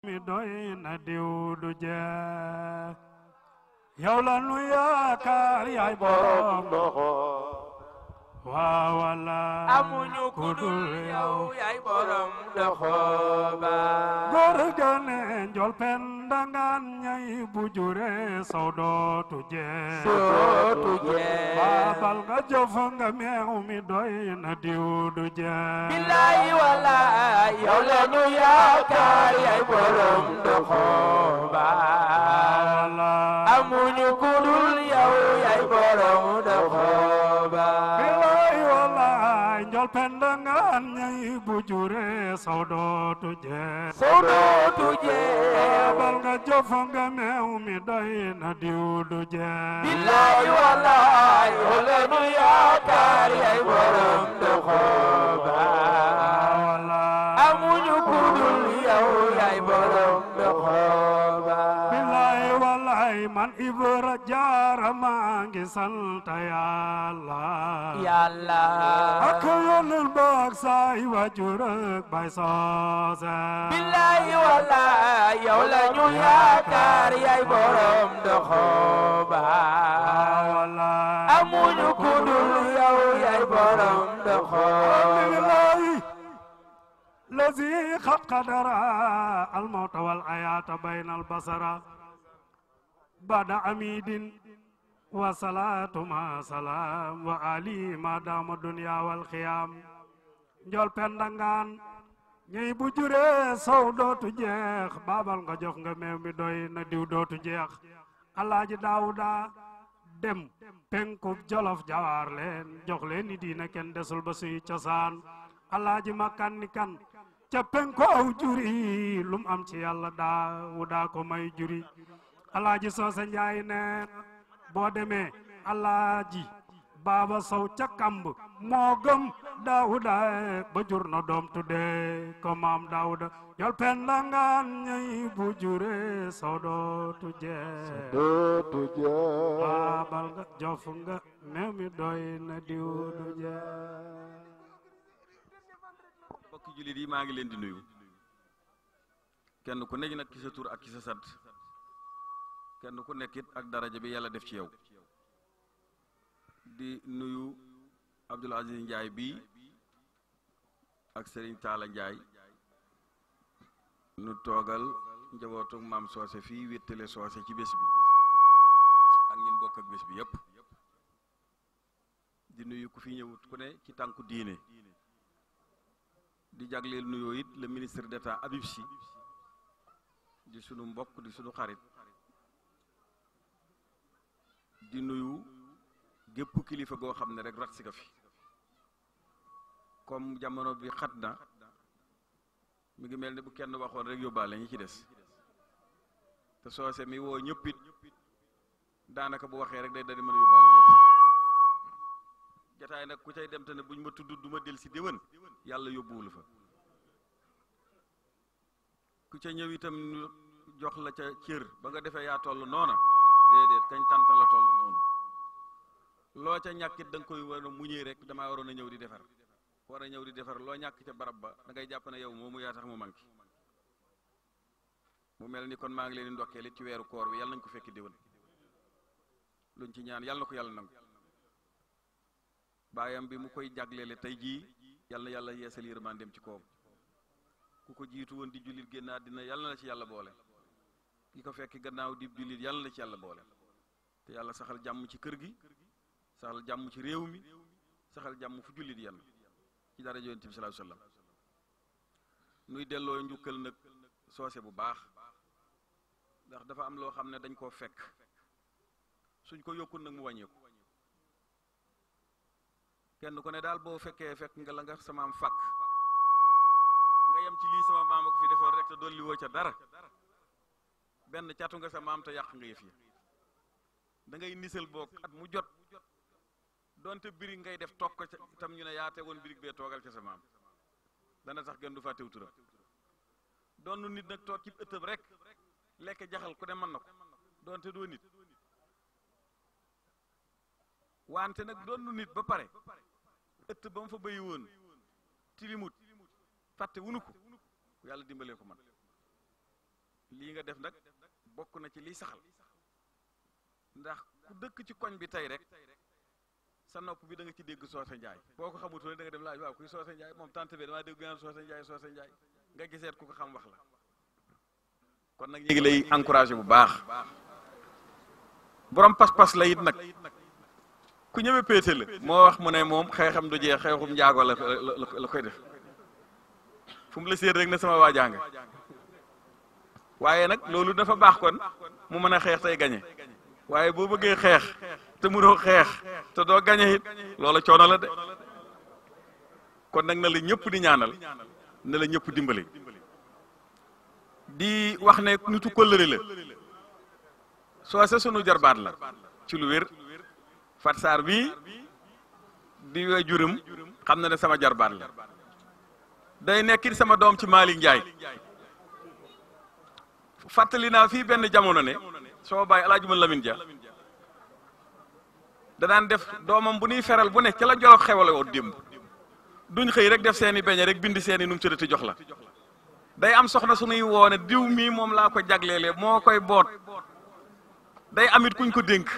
mi doy na diw du jeex yow la nu yaakaar yaay borom ndoxo waa wala amuñu ku dul yow yaay borom ndoxo ba góor gane njol pen dangaan ñay bu jure saw dootu jeex baabal nga jof nga meew mi doy na diw du jeex billaay walaay yow la ñu yaakaar yaay borom ndoxo ba amuñu ku dul yow yaay borom ndoxo ba billaay walaay njol pen dangaan ñay bu jure saw dootu jeex baabal nga jof nga meew mi doy na diw du jeex billaay walaay yow la ñu yaakaar yaay borom ndoxo ba amuñu ku dul yow yaay borom ndoxo ba billaay walaay man Ibra Jaara maa ngi sant Yàlla ak yonent ba ak saay waajur ak Baay Soose billaay walaay yow la ñu yaakaar yaay borom ndoxo ba amuñu ku dul yow yaay borom ndoxo lazi xat qadara al mawta wal ayaata bayna al basara bada amidin wa salaatu ma salaam wa ali ma dama dunya wal xiyam njol pendangaan ñey bu jure sow dootu jeex baabal nga jox nga meew mi doy na diw dootu jeex alaaji daawuda dem penkub jolof jawaar leen jox leen ni diina kenn desul ba suy cosaan alaaji makkan ni kan ca penko aw juri lum am ci yàlla daawuda ko may juri alaaji soose njaay nee boo demee alaaji baaba sow ca kamb moo gëm daawuda ba jur na doom tuddee ko maam daawuda yol pendangaan ñay bu jure sow dootu jeex baabal nga jof nga meew mi doy na diw du jeex mbokki jullit yi maa ngi leen di nuyu kenn ku nekk nag ki sa tur ak ki sa sant kenn ku nekk it ak daraja bi yàlla def ci yow di nuyu Abdoul Aziz Ndiaye bii ak Serigne Talla Ndiaye nu toogal njabootu maam soose fii wéttale soose ci bés bi ak ñun bokk ak bés bi yépp di nuyu ku fi ñëwut ku ne ci tànku diine di jagleel nuyoo it le ministre d'État Habib Sy di sunu mbokk di sunu xarit di nuyu gépp kilifa goo xam ne rek rat si ka fi comme jamono bi xat na mi ngi mel ne bu kenn waxoon rek yóbbaale ñi ci des te soose mi woo ñëpp it daanaka bu waxee rek day dadi mën a yóbbaale ñëpp jataay nag ku cay dem te ne buñ ma tudd du ma del si déwén yàlla yóbbuwul fa ku ca ñëw itam ñu jox la ca cër ba nga defee yaa toll noona déedéet kañ tànta la toll noonu loo ca ñàkkit da nga koy war a muñee rek damaa waroon a ñëw di defar war a ñëw di defar loo ñàkk ca barab ba da ngay jàpp ne yow moomu yaa tax mu manqué mu mel ni kon maa ngi leen di ndokkeel it ci weeru koor bi yàlla nañ ko fekki déwén luñ ci ñaan yàlla na ko yàlla nangu baayam bi mu koy jagleele tey jii yàlla na yàlla yeesal yërmandeem ci kawam ku ko jiitu woon di jullit génn àddina yàlla na ci yàlla boole ki ko fekk gannaaw di jullit yàlla na ci yàlla boole te yàlla saxal jàmm ci kër gi saxal jàmm ci réew mi saxal jàmm fu jullit yenn ci dara yonent bi sallallahu alayhi wasallam nuy delloo njukkal nag soose bu baax ndax dafa am loo xam ne dañ koo fekk suñ ko yokkul nag mu wàññeeku kenn ku ne daal boo fekkee fekk nga la nga samaam fàkk nga yem ci lii sama maam a ko fi defoon rek te dolli woo ca dara benn catu nga sa maam te yàq nga yëf yi da ngay nisal boog at mu jot donte birig ngay def toog ko ca itam ñu ne yaa tegoon birig bee toogal ca sa maam dana tax gën du fàttewu turam doonu nit nag toog ci ëttëb rek lekk jaxal ku ne mën na ko donte doo nit wante nag doonu nit ba pare ëtt ba mu fa béyi woon tilimut fàtte wunu ko yàlla dimbalee ko man lii nga def nag bokk na ci liy saxal ndax ku dëkk ci koñ bi tey rek sa nopp bi da nga ci dégg Soose Njaay boo ko xamutoon da nga dem laaj waaw kuy Soose Njaay moom tante bi damaa dégg gënaan Soose Njaay nga giseet ku ko xam wax la kon nag ñu ngi lay encouragé bu baax borom pas-pas la it nag ku ñëwee péete la moo wax mu ne moom xeexam du jeex xeexum njaago la koy def fu mu la séet rek na sama waajaanga waaye nag loolu dafa baax kon mu mën a xeex tey gañe waaye boo bëggee xeex te mënoo xeex te doo gañe it loola coono la de kon nag na la ñëpp di ñaanal na la ñëpp dimbali di wax ne nitu kóllëre la Soose sunu jarbaat la ci lu wér Fat Sarr bii di way jurum xam na ne sama jarbaat la day nekkit sama doom ci Malick Ndiaye fàttali naa fii benn jamono ne soo bàyyi Alaaji Ma Lamin Dia danaan def doomam bu nuy feral bu ne ca la Jolof xewale woon démb duñ xëy rek def seeni beñe rek bind seeni num tëddati jox la day am soxna sunuy woone diw mii moom laa ko jagleele moo koy boot day amit kuñ ko dénk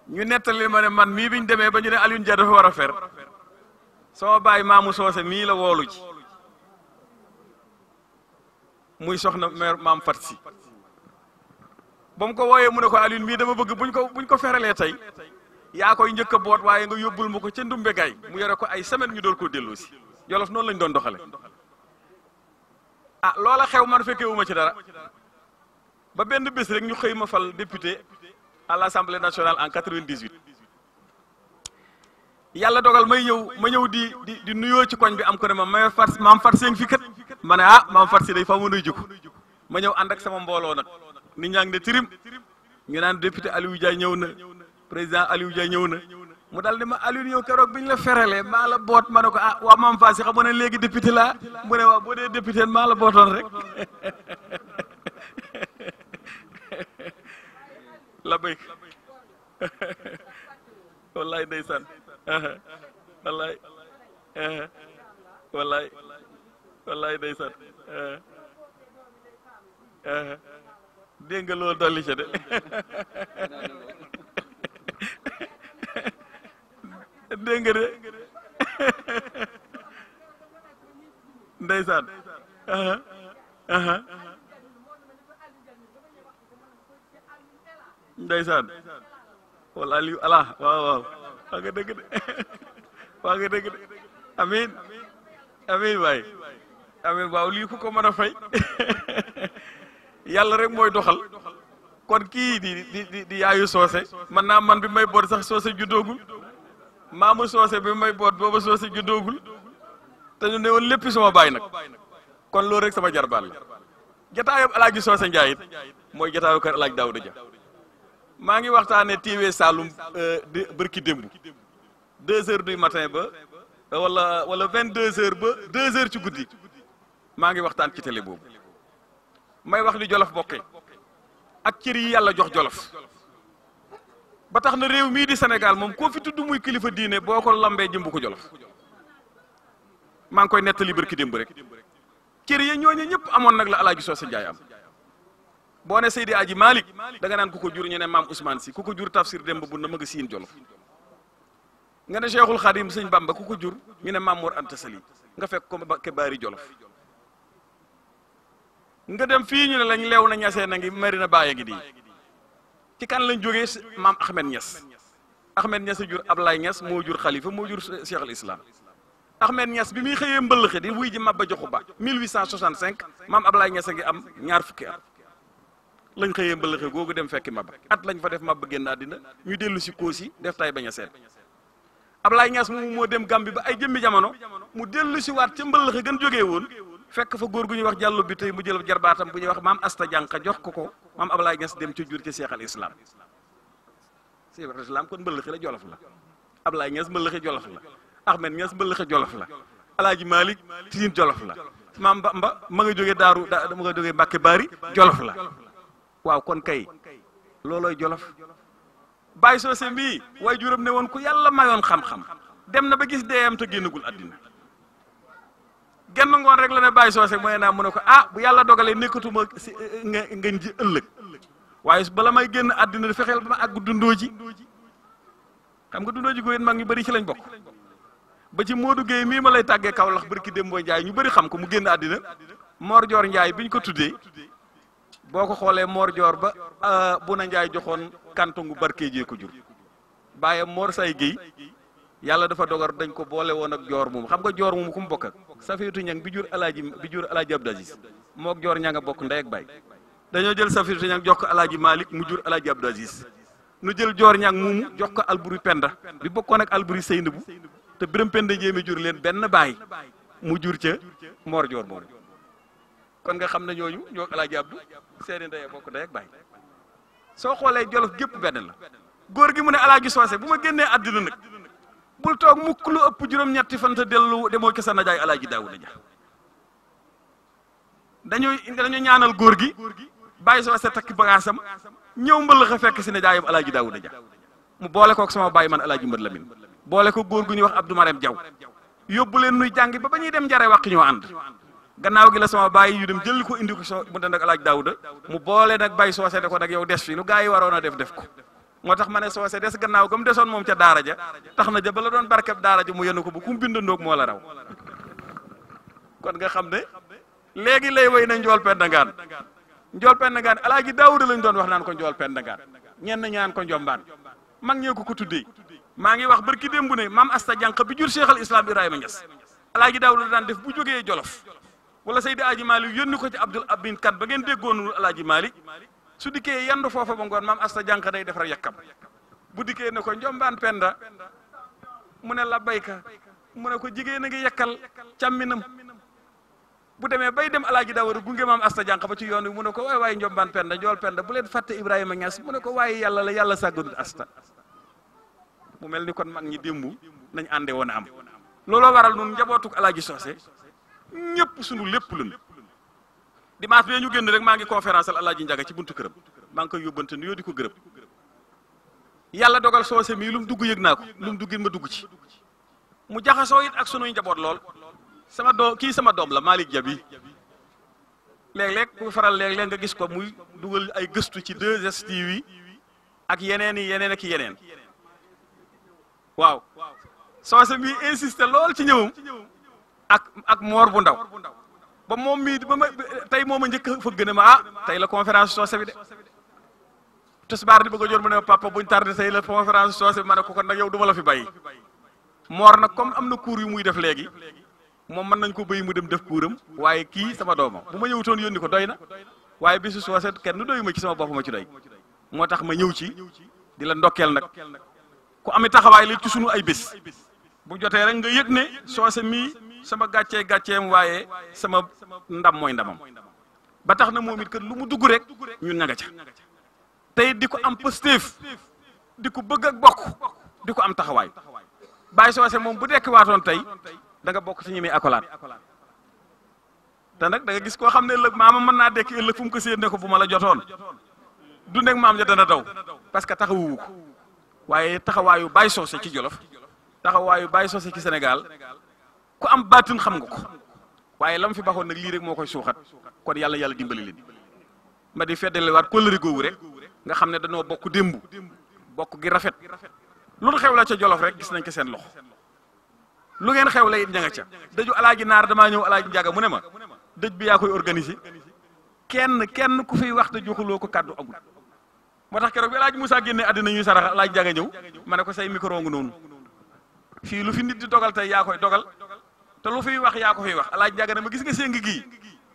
ñu nettali ma ne man mii biñ demee ba ñu ne Alioune Dia dafa war a fer soo bàyyi maamu Soose mii la woolu ci muy soxna mère maam Fat Si ba mu ko wooyee mu ne ko Alioune mii dama bëgg buñ ko feralee tey yaa koy njëkk a boot waaye nga yóbbul ma ko ca ndumbe gaay mu yore ko ay semaine ñu door koo delloo si Jolof noonu lañ doon doxale ah loola xew man fekkee ma ci dara ba benn bés rek ñu xëy ma fal député à l'Assemblée nationale en 98 yàlla dogal ma ñëw di nuyoo ci koñ bi am ko ne ma maam Fat Seen fi kat ma ne ah maam Fat Si day fa ma nuy jikko ma ñëw ànd ak sama mbooloo nag nit ñaa ngi ne tirim ñu naan député Aliou Dia ñëw na président Aliou Dia ñëw na mu dal ni ma Aliou yow keroog biñ la feralee maa la boot ma ne ko ah waa maam Fat Si xam nga ne léegi député laa mu ne waa boo dee député maa la bootoon rek la béy wallaay ndeysaan wallaay ndeysaan dégg nga loolu dolli ca de dégg nga de ndeysaan ndeysaan wala Aliou ala waaw waa nga dëgg de waa nga dëgg de amiin amiin waay amiin waaw lii ku ko mën a fay yàlla rek mooy doxal kon kii di yaayu Soose man naa man bi may boot sax Soose juddoogul maamu Soose bi may boot booba Soose juddoogul te ñu ne woon lépp sama baay nag kon loolu rek sama jarbaat la jataayam Alaaji Soose Njaay it mooy jataayu kër Alaaji Daawuda Ja maa ngi waxtaanee TV Saloum di bërki démb 2 heures du matin ba wala 22 heures ba 2 heures ci guddi maa ngi waxtaan ci télé boobu may wax li Jolof bokkee ak cër yi yàlla jox Jolof ba tax na réew mii di Sénégal moom koo fi tudd muy kilifa diine boo ko lambee jëmbu ko Jolof maa ngi koy nettali bërki démb rek cër yi ñooñu ñëpp amoon nag la Alaaji Soose Njaay am boo ne Seydi Aji Malick da nga naan ku ko jur ñu ne maam Ousmane Si ku ko jur Tafsir Demba bu na ma nga siin Jolof nga ne Cheikhul Khadim Sëñ Bamba ku ko jur ñu ne Maam Mor Anta Sali nga fekk ko ke baari Jolof nga dem fii ñu ne lañ leew na ñasee na ngi Marina Baye ngi di ci kan lañ jógee maam Ahmed Niass Ahmed Niass jur Ablaye Niass moo jur Khalifa moo jur Cheikh al Islam Ahmed Niass bi muy xëyee mbëllëxe di wuy ji Maba Jaxu Ba 1865 maam Ablaye Niass a ngi am ñaar fukki at lañ xëyee mbëllëxe googu dem fekki Maba at lañ fa def Maba génn àddina ñu dellu si Koosi def tay bañ a seet Ablaye Niass moomu moo dem Gàmbi ba ay jëmmi jamono mu dellu si waat ca mbëllëxe gën jógee woon fekk fa góor gu ñuy wax jàllo bi tey mu jël jarbaatam bu ñuy wax maam Asta Jànqa jox ko maam Ablaye Niass dem ca jur ca Cheikh al Islam Cheikh al Islam kon mbëllëxe la Jolof la Ablaye Niass mbëllëxe Jolof la Ahmed Niass mbëllëxe Jolof la Alaaji Malick Tine Jolof la maam Bamba ma nga jógee daaru ma nga jógee Mbàkke Baari Jolof la waaw kon kay loolooy Jolof Baye Soose mbii waaye juróom ne woon ku yàlla mayoon xam-xam dem na ba gis deeyam te génnagul àddina genn ngoon rek la ne bàyyi soose mooy naa mu ne ko ah bu yàlla dogalee nekkatuma si ngeen ji ëllëg waaye bala may génn àddina fexeel ba ma àgg dundoo ji xam nga dundoo ji ko yéen mag ñu bëri ci lañ bokk ba ci Modou Gueye mii ma lay tàggee Kaolack barki Dembo Ndiaye ñu bëri xam ko mu génn àddina Mor Dior Ndiaye biñ ko tuddee boo ko xoolee Mor Dior ba bu na Ndiaye joxoon kantongu barke jee ko jur bàyyam Mor Say Gueye yàlla dafa dogar dañ ko boole woon ak joor moom xam nga joor moom ku mu bokk ak Safiyatu Ñang bi jur alaaji Abdou Aziz mook joor ña nga bokk ndey ak baay dañoo jël Safiyatu Ñang jox ko alaaji Malick mu jur alaaji Abdou Aziz nu jël joor ñang moomu jox ko Alburi Penda bi bokkoon ak Alburi Seynabu te Biram Penda jéeme jur leen benn baay mu jur ca Mor Joor moomu kon nga xam ne ñooñu ñoo alaaji Abdou seeni ndey bokk ndey ak baay soo xoolee Jolof gépp benn la góor gi mu ne alaaji Soose bu ma génnee àddina nag bul toog mukk lu ëpp juróom-ñetti fan te dellu demoo ci sa najaay alaaji Daawuda Ja dañu ñaanal góor gi bàyyi Soose takki bagaasam ñëw mbëlëx a fekk si najaayam alaaji Daawuda Ja mu boole kook sama bàyyi man alaaji Mbër Lamin boole ko góor gu ñuy wax Abdou Marème Jaw yóbbu leen nuy jàngi ba ñuy dem njare wàq ñoo ànd gannaaw gi la sama bàyyi yu dem jël ko indi ko mu den ak alaaji Daawuda mu boole nag bàyyi Soose ne ko nag yow des fi lu gaa yi waroon a def ko moo tax ma ne Soose des gannaaw gam desoon moom ca daara ja tax na ja ba la doon barkeb daara ja mu yenn ko bu ku mu bindandoog moo la raw kon nga xam ne léegi lay way na njool pendangaan njool pendangaan alaaji Daawuda lañ doon wax naan ko njool pendangaan ñenn ñaan ko njombaan mag ñee ko tuddee maa ngi wax barki démb ne maam Asta Jànq bi jur Cheikh al Islam Ibrahima Niass alaaji Daawuda daan def bu jógee Jolof wala Seydi Aji Malik yónni ko ci Abdul Abin Kat ba ngeen déggoonul alaaji Malik su dikkee yandu foofa ba ngoon maam Asta Jànq day defar yakkam bu dikkee ne ko njombaan penda mu ne la bayka mu ne ko jigéen a ngi yakkal càmminam bu demee bay dem alaaji Daawuda gunge maam Asta Jànq ba ci yoon wi mu ne ko waay waay njombaan penda njool penda bu leen fàtte Ibrahima Niass mu ne ko waaye yàlla la yàlla sàggadut Asta mu mel ni kon mag ñi démb nañ ànde woon am looloo waral nun njabootuk alaaji Soose ñëpp sunu lépp lun dimanche bee ñu génn rek maa ngi conférence al alaaji Njaga ci buntu këram maa ngi koy yóbbante nuyoo di ko gërëm yàlla dogal Soose mii lu mu dugg yëg naa ko lu mu duggin ma dugg ci mu jaxasoo it ak sunuy njaboot lool sama doom la Malick Jabi léeg-léeg ku faral léeg-léeg nga gis ko muy dugal ay gëstu ci 2STV ak yeneen ak yeneen waaw Soose mii insisté lool ci ñëwam ak moor bu ndaw ba moom mii ba ma tey moom a njëkk a fëgg ne ma tey la conférence Soose bi de tisbaar di bëgg a jot mu ne ma papa buñ tardé tey la conférence Soose bi ma ne ko kon nag yow duma la fi bàyyi moor nag comme am na cours yu muy def léegi moom mën nañ ko bëy mu dem def kuuram waaye kii sama doomam bu ma ñëwutoon yónni ko doy na waaye bisu Soose kenn doyu ma ci sama bopp ma ci doy moo tax ma ñëw ci di la ndokkeel nag ku ami taxawaay li ci sunu ay bés bu jotee rek nga yëg ne Soose mii sama gàcceem waaye sama ndam mooy ndamam ba tax na moom it kat lu mu dugg rek ñun ña nga ca tey di ko am positif di ko bëgg ak bokk di ko am taxawaay Baye Soose moom bu dekk waatoon tey da nga bokk ci ñi muy akolaat te nag da nga gis koo xam ne ëllëg maama mën naa dekk ëllëg fu mu ko séen ne ko bu ma la jotoon du nekk maam ja dana daw parce que taxawuwu ko waaye taxawaayu Baye Soose ci Jolof taxawaayu Baye Soose ci Sénégal ku am baatin xam nga ko waaye lam fi baxoon nag lii rek moo koy suuxat kon yàlla dimbali leen ma di feddaliwaat kóllëre googu rek nga xam ne dañoo bokk démb bokk gi rafet lu xew la ca Jolof rek gis nañ ko seen loxo lu ngeen xew la it ña nga ca dëju alaaji naar damaa ñëw alaaji Njaga mu ne ma dëj bi yaa koy organiser kenn ku fiy wax te joxuloo ko kàddu agul moo tax keroog bi alaaji Moussa génne àddina ñuy sarax alaaji Njaga ñëw ma ne ko say micro nga noonu fii lu fi nit di dogal tey yaa koy dogal te lu fiy wax yaa ko fiy wax alaaji Njaga ne ma gis nga séng gii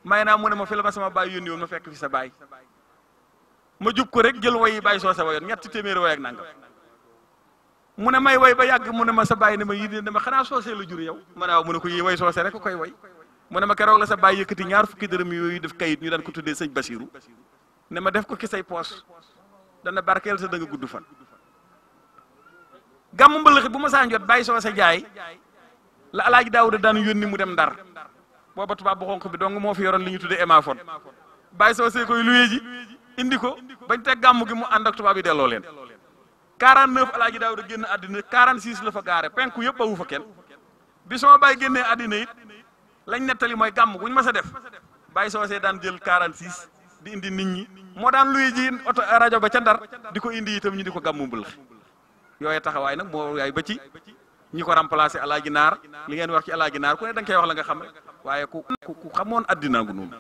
may naa mu ne ma fi la ma sama baay yónni woon ma fekk fi sa baay ma jub ko rek jël woyi Baye Soose wayoon 300 way ak nangam mu ne may way ba yàgg mu ne ma sa baay ne ma yii ne ma xanaa Soose la jur yow ma ne waaw mu ne ko yii way Soose rek ko koy way mu ne ma keroog la sa baay yëkkati 20 dërëm yooyu def kayit ñu daan ko tuddee sëñ Basiru ne ma def ko ki say poos dana barkeel sa da nga gudd fan gàmmu mbëlëxi bu ma saa jot Baye Soose jaay la alaaji Daawuda daan yónni mu dem Ndar booba tubaab bu xonq bi dong moo fi yoroon li ñu tuddee émafon Baye Soose koy luye ji indi ko bañ teg gàmmu gi mu ànd ak tubaab yi delloo leen 49 alaaji Daawuda génn àddina 46 la fa gaare penku yëpp a wu fa kenn bi sama baay génnee àddina it lañ nettali mooy gàmm guñ mas a def Baye Socé daan jël 46 di indi nit ñi moo daan luy ji oto rajo ba ca Ndar di ko indi itam ñu di ko gàmmu mbëlx yooyu taxawaay nag moo yaay ba ci ñi ko remplacé Alaaji Naar li ngeen wax ci Alaaji Naar ku ne da nga koy wax la nga xam rek waaye ku xamoon addinaa gu noonu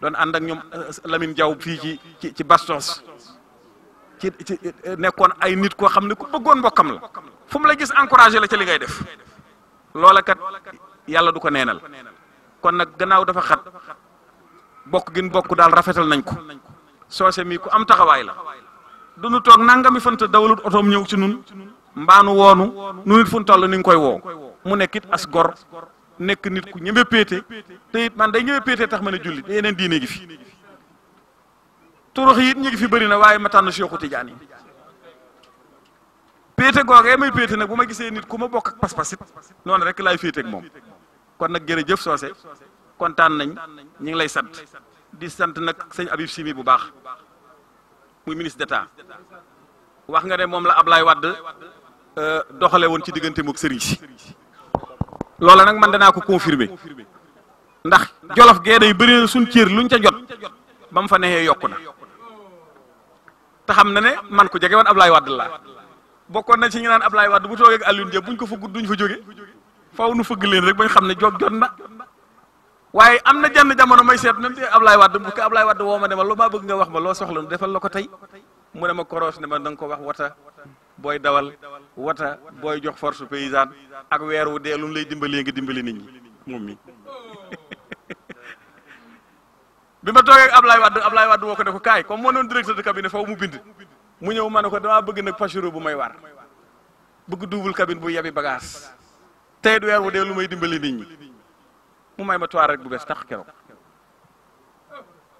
doon ànd ak ñoom Lamine Diaw fii ci Bastos ci nekkoon ay nit koo xam ne ku bëggoon mbokkam la fu mu la gis encouragé la ca li ngay def loola kat yàlla du ko neenal kon nag gannaaw dafa xat bokk gin bokk daal rafetal nañ ko Socé mi ku am taxawaay la du nu toog nangami fanta dawalut otoom ñëw ci nun mbaanu woonu nu nit fu nu toll ni nga koy woo mu nekk it as gor nekk nit ku ñeme péete te it man day ñeme péete tax ma ne jullit yeneen diine gi fi turux yi it ñu ngi fi bëri na waaye ma tànn Cheikhu Tidiane yi péete googee may péete nag bu ma gisee nit ku ma bokk ak pas-pas it noonu rek laay féete ak moom kon nag jërëjëf Socé kontaan nañ ñu ngi lay sant di sant nag sëñ Habib Simi bu baax muy ministre d'État wax nga ne moom la Ablaye Wade doxale woon ci diggante mook sëriñ si loola nag man danaa ko confirmer ndax jolof gee day bëri na suñ cër luñ ca jot ba mu fa nexee yokku na te xam na ne man ko jege woon Ablaye Wade laa bokkoon na ci ñu naan Ablaye Wade bu toogee ak Alioune Diop buñ ko fëgg duñ fa jóge faw nu fëgg leen rek bañ xam ne jot na waaye am na jenn jamono may seet même Ablaye Wade bu ko Ablaye Wade woo ma ne ma lu maa bëgg nga wax ma loo soxla nu defal la ko tey mu ne ma koros ne ma da nga ko wax wata booy dawal wata booy jox force paysanne ak weer wu dee lu mu lay dimbalee nga dimbali nit ñi moom mi bi ma toogee ak Ablaye Wade woo ko ne ko kaay comme moo doon directeur de cabinet faw mu bind mu ñëw ma ne ko damaa bëgg nag Pachero bu may war bëgg double cabine bu yebi bagage tey weer wu dee lu may dimbali nit ñi mu may ma toir rek bu bees tax keroog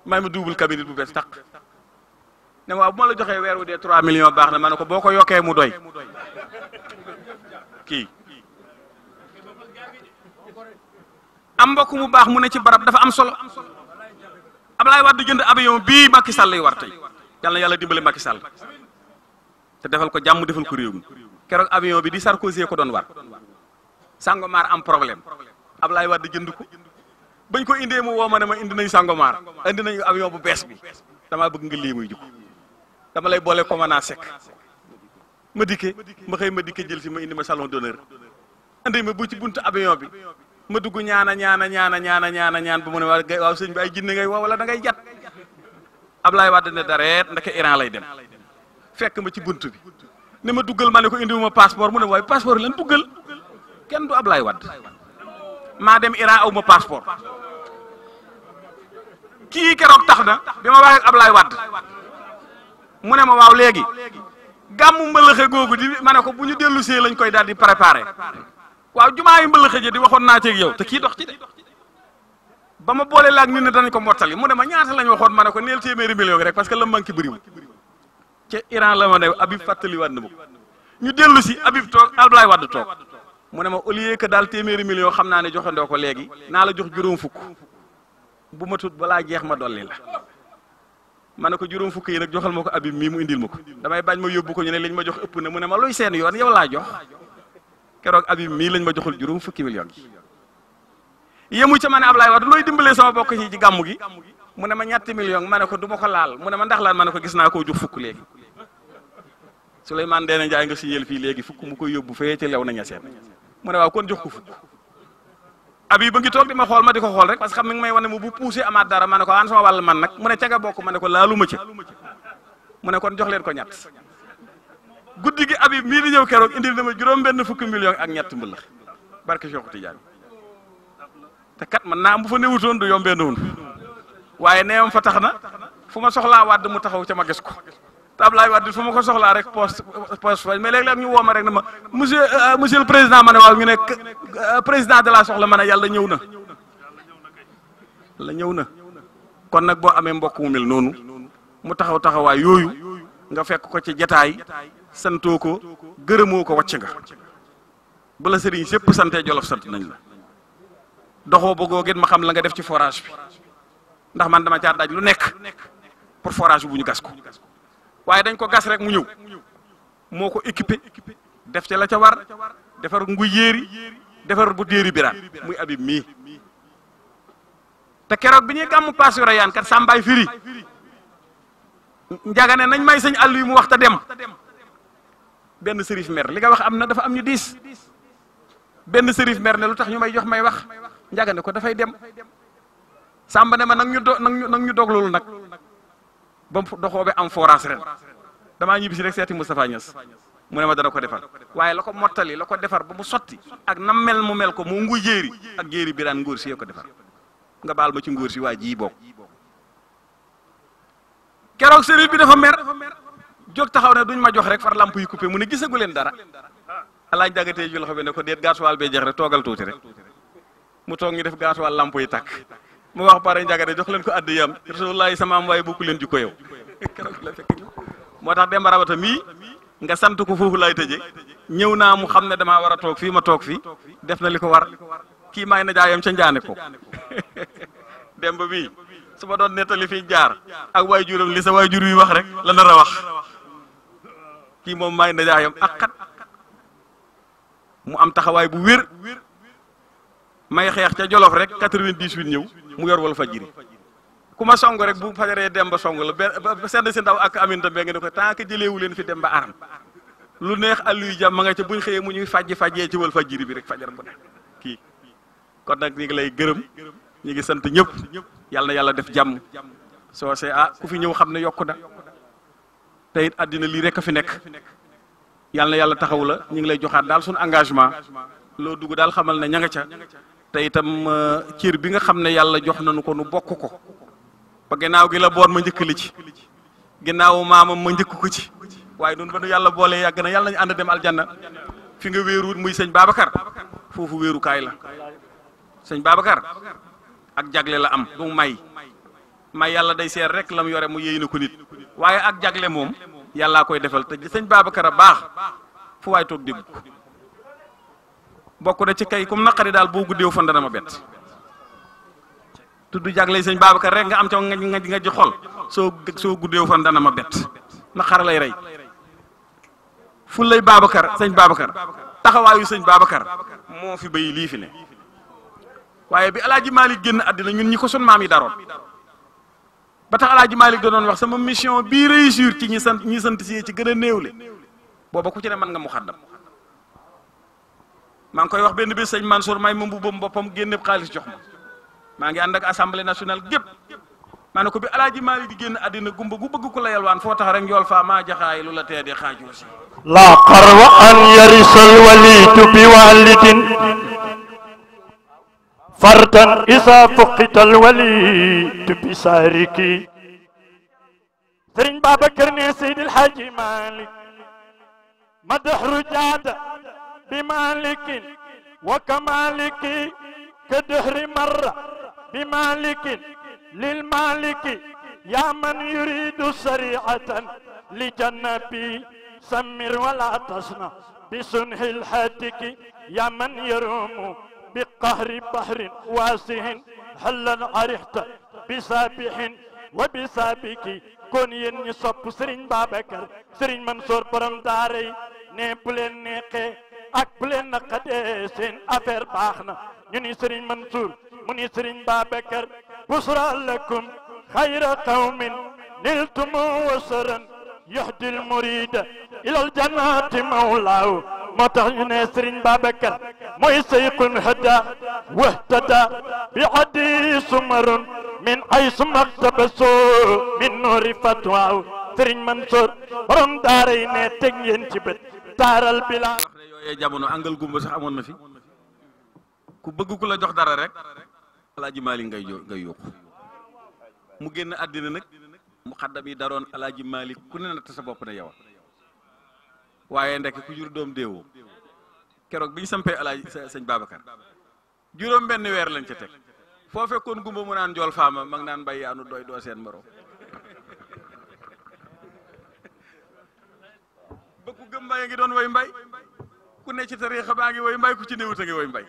may ma double cabine bu bees tax ne waaw bu ma la joxee weer wu dee 3 millions baax na ma ne ko boo ko yokkee mu doy kii am mbokk mu baax mu ne ci barab dafa am solo Ablaye Wade jënd avion bii Macky Sall lay war tey yal na yàlla dimbale Macky Sall te defal ko jàmm defal ko réew mi keroog avion bi di Sarkozy ko doon war Sangomar am problème Ablaye Wade jënd ko bañ ko indee mu woo ma ne ma indi nañ Sangomar indi nañu avion bu bees bi damaa bëgg nga lii muy jukk dama lay boole commandant Seck ma dikke ma xëy ma dikke jël si ma indi ma salon d'honneur indi ma bu ci buntu avion bi ma dugg ñaan bu mu ne waaw sëñ bi ay jinne ngay woo wala da ngay jat Ablaye Wade ne dareet ndeke Iran lay dem fekk ma ci buntu bi ne ma duggal ma ne ko indi ma passeport mu ne waaye passeport lan duggal kenn du Ablaye Wade maa dem Iran aw ma passeport kii keroog tax na bi ma waxee ak Ablaye Wade mu ne ma waaw léegi gàmmu mbëlëxe googu di ma ne ko bu ñu dellu see lañ koy daal di préparé waaw jumaa yi mbëlëxe ji di waxoon naa ci ak yow te kii dox ci de ba ma boole laag nit ne danañ ko mottali mu ne ma ñaata lañ waxoon ma ne ko neel téeméeri million rek parce que la manqué bëriwul ca Iran la ma ne Habib fàttaliwaat na ma ko ñu dellu si Habib toog Ablaye Wade toog mu ne ma au lieu que daal téeméeri million xam naa ne joxandoo ko léegi naa la jox juróom fukk bu ma tut balaa jeex ma dolli la ma ne ko juróom fukk yi nag joxal ma ko Habib mii mu indil ma ko damay bañ ma yóbbu ko ñu ne liñ ma jox ëpp na mu ne ma luy seen yoon yow laa jox keroog Habib mii lañ ma joxul juróom fukki million yi yemu ca ma ne Ablaye Wade looy dimbalee sama bokk ci gàmmu gi mu ne ma ñetti million ma ne ko du ma ko laal mu ne ma ndax laal ma ne ko gis naa koo jox fukk léegi Souleymane Ndéné Ndiaye nga si yéel fii léegi fukk mu koy yóbbu fee ci lew na ñaseen mu ne waaw kon jox ko fukk Habib ba ngi toog di ma xool ma di ko xool rek parce que xam mi ngi may wane mu bu poussé amaat dara ma ne ko an sama wàll man nag mu ne ca nga bokk ma ne ko laaluma ca mu ne kon jox leen ko ñett guddi gi Habib mii di ñëw keroog indil na ma juróom benn fukki million ak ñett mbëlëx barke Cheikh Tidiane te kat man naa am bu fa newutoon du yombee noonu waaye neewam fa tax na fu ma soxlaa Wade mu taxaw ca ma gis ko te Ablaye Wade fu ma ko soxlaa rek poste mais léeg-léeg ñu woo ma rek ne ma monsieur le président ma ne waaw ñu ne président de la soxla ma ne yàlla ñëw na la ñëw na kon nag boo amee mbokk mu mel noonu mu taxaw taxawaay yooyu nga fekk ko ci jataay santoo ko gërëmoo ko wàcc nga bala sëriñ sépp sante Jolof sant nañ la doxoo bëggoo gën ma xam la nga def ci forage bi ndax man dama caa daj lu nekk pour forage bi bu ñu gas ko waaye dañ ko gas rek mu ñëw moo ko équipé def ca la ca war defar nguy yéeri defar bu déeri biraan muy Habib mii te keroog bi ñuy gàmmu paas yu rayaan kat sàmbaay firi njagane nañ may sëñ àll yi mu wax ta dem benn sërif mer li nga wax am na dafa am ñu diis benn sërif mer ne lu tax ñu may jox may wax njagane ko dafay dem sàmba ne ma nag ñu dog loolu nag ba mu doxoobe am forage ren damaa ñibbi si rek seeti Moustapha Niass mu ne ma dana ko defar waaye la ko mottali la ko defar ba mu sotti ak nam mel mu mel ko mu nguy jéeri ak jéeri bi daan ngóor si ko defar nga baal ma ci ngóor si waa ji bokk keroog sëriñ bi dafa mer jóg taxaw ne duñ ma jox rek far lamp yi coupé mu ne gisagu leen dara alaaj dagatee ju loxo bi ne ko déet gaasuwaal bee jeex rek toogal tuuti rek mu toog ñu def gaasuwaal lamp yi tàkk mu wax pare njagate jox leen ko addi yam rasulullahi sama am waaye bokku leen ji ko yow keroog la fekk ñu moo tax Demba Rabata mii nga sant ko foofu laay tëje ñëw naa mu xam ne damaa war a toog fii ma toog fii def na li ko war kii maay na jaayam ca njaane ko Demba mii su ma doon nettali fii jaar ak waay juram li sa waay jur wi wax rek la nar a wax kii moom maay na jaayam ak xat mu am taxawaay bu wér may xeex ca Jolof rek 98 ñëw mu yor wal fajiri ku ma song rek bu fajaree Demba song la ba send si ndaw ak Aminta Mbengue nga ne ko tant que jëleewu leen fi Demba aram lu neex àlluy jàmm ma nga ca buñ xëyee mu ñuy fajjee ci wal fajiri bi rek fajar bu ne kii kon nag ñu ngi lay gërëm ñu ngi sant ñëpp yàlla na yàlla def jàmm soo see ku fi ñëw xam ne yokku na te it àddina lii rek a fi nekk yàlla na yàlla taxaw la ñu ngi lay joxaat daal suñu engagement loo dugg daal xamal ne ña nga ca te itam cër bi nga xam ne yàlla jox nañu ko nu bokk ko ba ginnaaw gi la boon ma njëkk li ci ginnaaw maamam ma njëkk ko ci waaye noonu ba nu yàlla boolee yàgg na yàlla nañu ànd dem aljanna fi nga wéeruwut muy sëñ Babacar foofu wéerukaay la sëñ Babacar ak jagle la am du may yàlla day seer rek lam yore mu yéy na ko nit waaye ak jagle moom yàllaa koy defal te sëñ Babacar a baax fu waay toog dégg ko bokk na ci kay comme naqari daal boo guddeew fan dana ma bett tudd jagle sëñ Babacar rek nga am ca nga ji xol soo guddeew fan dana ma bett naqar lay rey fu lay Babacar sëñ Babacar taxawaayu sëñ Babacar moo fi bay lii fi ne waaye bi alaaji Malick génn àddina ñun ñi ko sun maam yi daroon ba tax alaaji Malick da doon wax sama mission bii réussir ci ñi sant si ci gën a néewle booba ku ci ne mën nga mu xaddam maa ngi koy wax benn bi sëñ Mansour may ma mbubbam boppam génne xaalis jox ma maa ngi ànd ak assemblée nationale gépp maa ne ko bi alaaji Malick di génn àddina gumba gu bëgg ku la yalwaan foo tax rek njool faa maa jaxaay lu la tee di xaajoo si la qarwa an yarisal walitu bi walidin fardan isa fuqital walitu bi sariki sëriñ Babacar ne Seydil Hadji Malick madahru jaada bi malikin wa kamaliki كدهر مرة بمالك للمالك يا من يريد سريعة لجنبي سمر ولا تصنع بسنح الحاتك يا من يروم بقهر بحر واسع هلا عرفت بسابح وبسابك كون ينصب سرين بابكر سرين منصور برم داري نيبلين نيقي ak bu leen naqadee seen affaire baax na ñu ni Serigne Mansour mu ni Serigne Babacar busra lakum xayra qawmin niltum wasaran yahdil murida ilal jannati mawlaahu moo tax ñu ne Serigne Babacar mooy sayqun hada wahtada bi hadi sumarun min aysu maktabaso min nuri fatwaahu Serigne Mansour borom daara yi ne teg ngeen ci bët taaral bila yooyee jamono angal gumba sax amoon na fi ku bëgg ku la jox dara rek alaaji Malick ngay yóbbu mu génn àddina nag mu xaddam yi daroon alaaji Malick ku ne natt sa bopp ne yow waaye ndek ku jur doom déewoo keroog bi ñu sampee alaaji sëñ Babacar juróom benn weer lañ ca teg foo fekkoon gumba mu naan jool faama mag naan mbay yaanu doy doo seen maro ba ku gëm mbay ngi doon way mbay ku ne ci tariixa baa ngi woy mbay ku ci néewut a ngi woy mbay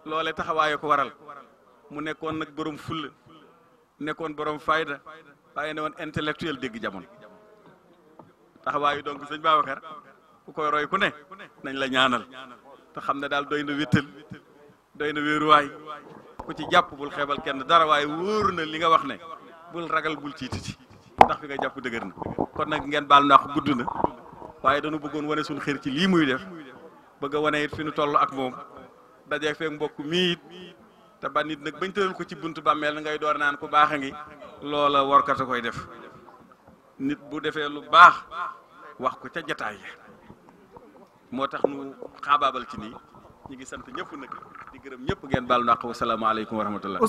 loole taxawaaye ko waral mu nekkoon nag borom fulla nekkoon borom fayda waaye ne woon intellectuel dégg jamono taxawaayu donc sëñ Babacar ku koy roy ku ne nañ la ñaanal te xam ne daal doy na wéttal doy na wéeruwaay ku ci jàpp bul xeebal kenn dara waaye wóor na li nga wax ne bul ragal bul ciititi ndax fi nga jàpp dëgër na kon nag ngeen baal naax gudd na waaye dañu bëggoon wane suñu xër ci lii muy def bëgg a wane it fi nu toll ak moom dajee feek mbokk mii it te ba nit nag bañ tëral ko ci buntu bàmmeel na ngay door naan ku baax a ngi loola warkat a koy def nit bu defee lu baax wax ko ca jataay moo tax nu xaabaabal ci nii ñu ngi sant ñëpp nag di gërëm ñëpp ngeen baal naax wa salaamu aleykum wa rahmatullah